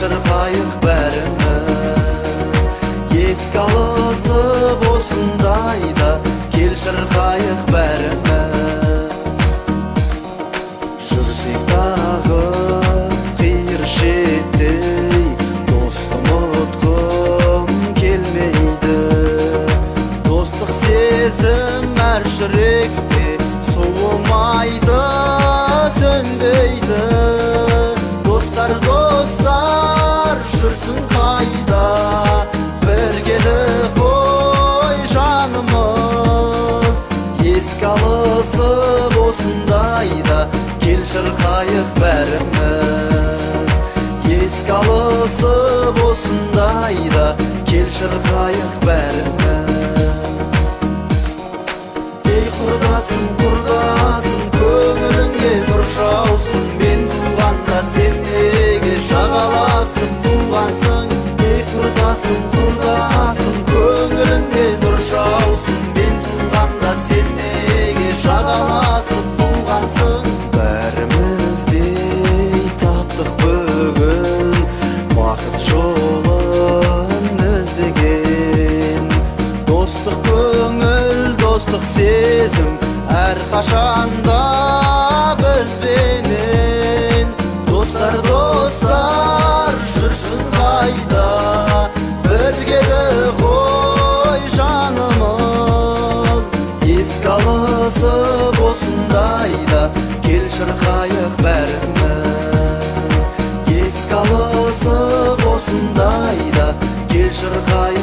шырқайық бәріміз. Еске алысып осындайда, кел шырқайық бәріміз. Жүрсек тағы қиыр шеттей, досты ұмытқым келмейді. Достық сезім әр жүректе суымайды, сөнбейді. Достар, достар жүрсін қайда, біргелі қой жанымыз. Еске алысып осындайда, кел шырқайық бәріміз. Еске алысып осындайда, кел шырқайық бәріміз. Ей, құрдасым, құрдасым, көңіліңе нұр жаусын. Мен туғанда сен неге жағаласып туғансың? Ей, құрдасым, құрдасым, көңіліңе нұр жаусын. Мен туғанда сен неге жағаласып туғансың? Бәріміздей таптық бүгін бақыт жолын іздеген. Достық көңіл, достық сезім әрқашанда бізбенен. Достар, достар жүрсін қайда, біргелі қой жанымыз. Еске алысып осындайда, кел шырқайық бәріміз. Еске алысып осындайда, кел шырқайық.